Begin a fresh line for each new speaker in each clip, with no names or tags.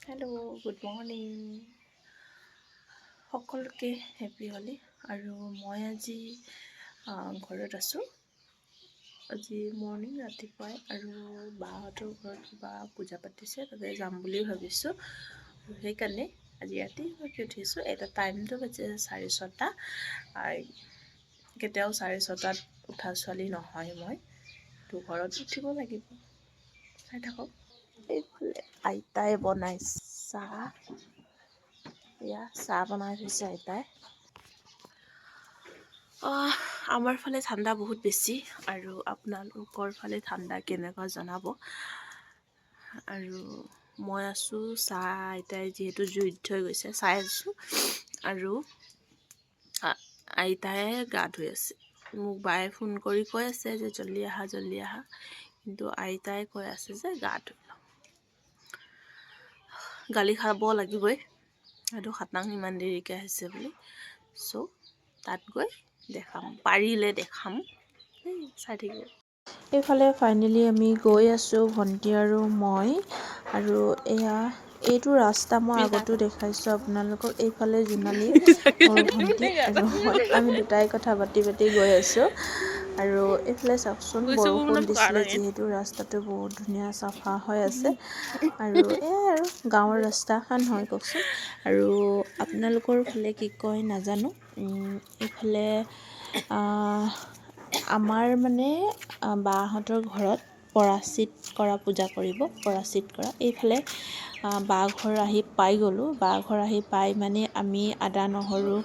Hello', good morning সকলোকে, happy Holi. আৰু মই আজি ঘৰত আছোঁ। আজি মৰ্ণিং, ৰাতিপুৱাই আৰু বাহঁতৰ ঘৰত কিবা পূজা পাতিছে, তাতে যাম বুলি ভাবিছোঁ আৰু সেইকাৰণে আজি ৰাতিপুৱাকৈ উঠিছোঁ। এতিয়া টাইমটো বাজিছে 6:30। কেতিয়াও 6:30ত উঠা ছোৱালী নহয় মই। তো ঘৰত উঠিব লাগিব। চাই থাকক, এইফালে আইতাই বনাই চাহ। এয়া চাহ বনাই থৈছে আইতাই। আমাৰ ফালে ঠাণ্ডা বহুত বেছি আৰু আপোনালোকৰ ফালে ঠাণ্ডা কেনেকুৱা জনাব। আৰু মই আছোঁ, চাহ আইতাই যিহেতু জুইত থৈ গৈছে, চাই আছোঁ আৰু আইতাই গা ধুই আছে। মোক বায়ে ফোন কৰি কৈ আছে যে জল্দি আহা, জল্দি আহা, কিন্তু আইতাই কৈ আছে যে গা ধুই লওঁ। গালি খাব লাগিবই, সেইটো খাটাং, ইমান দেৰিকৈ আহিছে বুলি। চ' তাত গৈ দেখাম, পাৰিলে দেখাম, চাই থাকিব। এইফালে ফাইনেলি আমি গৈ আছোঁ, ভণ্টি আৰু মই। আৰু এয়া এইটো ৰাস্তা মই আগতো দেখাইছোঁ আপোনালোকক। এইফালে জোনালী, মোৰ ভণ্টি আৰু মই, আমি দুটাই কথা পাতি পাতি গৈ আছোঁ। আৰু এইফালে চাওকচোন, বৰষুণ দিছিলে যিহেতু ৰাস্তাটো বহুত ধুনীয়া চাফা হৈ আছে। আৰু এয়াই আৰু গাঁৱৰ ৰাস্তা, হয় নহয় কওকচোন? আৰু আপোনালোকৰ ফালে কি কয় নাজানো। এইফালে আমাৰ মানে বাহঁতৰ ঘৰত পৰাচিত কৰা পূজা কৰিব, পৰাচিত কৰা। এইফালে বা ঘৰ আহি পাই গ'লোঁ। বা ঘৰ আহি পাই মানে আমি আদা, নহৰু,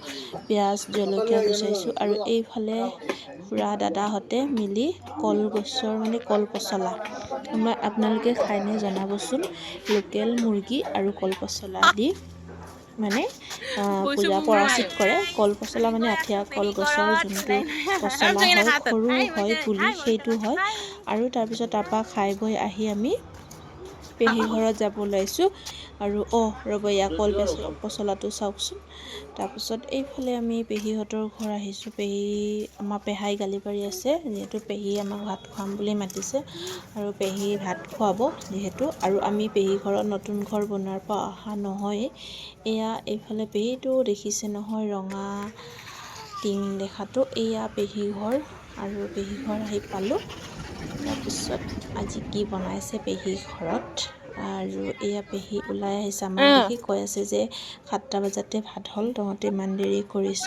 পিঁয়াজ, জলকীয়া গুচাইছোঁ। আৰু এইফালে খুৰা দাদাহঁতে মিলি কলগছৰ মানে কল পচলা, আমাৰ আপোনালোকে খায়নে জনাবচোন। লোকেল মুৰ্গী আৰু কল পচলা দি মানে পূজা পৰাচিত কৰে। কল পচলা মানে আঠিয়া কল গছৰ যোনটো পচলা হয়, সৰু হয় পুলি, সেইটো হয়। আৰু তাৰপিছত তাৰপৰা খাই বৈ আহি আমি পেহী ঘৰত যাব ওলাইছোঁ। আৰু অ' ৰ'ব, এয়া কল পচলাটো চাওকচোন। তাৰপিছত এইফালে আমি পেহীহঁতৰ ঘৰ আহিছোঁ। পেহী, আমাৰ পেহাই গালি পাৰি আছে, যিহেতু পেহী আমাক ভাত খুৱাম বুলি মাতিছে আৰু পেহী ভাত খুৱাব যিহেতু। আৰু আমি পেহী ঘৰত নতুন ঘৰ বনোৱাৰ পৰা অহা নহয়েই। এয়া এইফালে পেহীটো দেখিছে নহয়, ৰঙা টিং দেখাটো, এয়া পেহী ঘৰ। আৰু পেহী ঘৰ আহি পালোঁ। তাৰপিছত আজি কি বনাইছে পেহী ঘৰত? আৰু এয়া পেহী ওলাই আহিছে আমাক দেখি, কৈ আছে যে 7টা বজাতে ভাত হ'ল, তহঁতে ইমান দেৰি কৰিছ।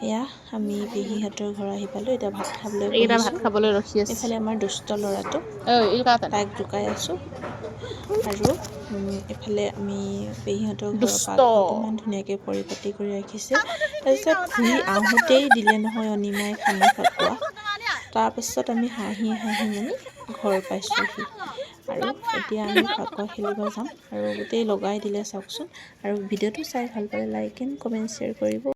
এয়া আমি পেহীহঁতৰ ঘৰ আহি পালোঁ। এতিয়া ভাত খাবলৈ
এইকেইটা ভাত
বহিছোঁ।
খাবলৈ ৰখি আছে।
এইফালে আমাৰ দুষ্ট ল'ৰাটো, তাক জোকাই আছোঁ। আৰু এইফালে আমি পেহীহঁতৰ ঘৰৰ
দুষ্ট।
পাকঘৰটো ইমান ধুনীয়াকৈ পৰিপাতি কৰি ৰাখিছে। তাৰপিছত ঘূৰি আহোঁতেই দিলে নহয় অনিমাই খানি ফাকুৱা। তাৰপাছত আমি হাঁহি হাঁহি মানে ঘৰ পাইছোঁহি। আৰু এতিয়া আমি ফাকুৱা খেলিব যাম আৰু গোটেই লগাই দিলে চাওকচোন। আৰু ভিডিঅ'টো চাই ভাল পালে লাইক এণ্ড কমেণ্ট শ্বেয়াৰ কৰিব।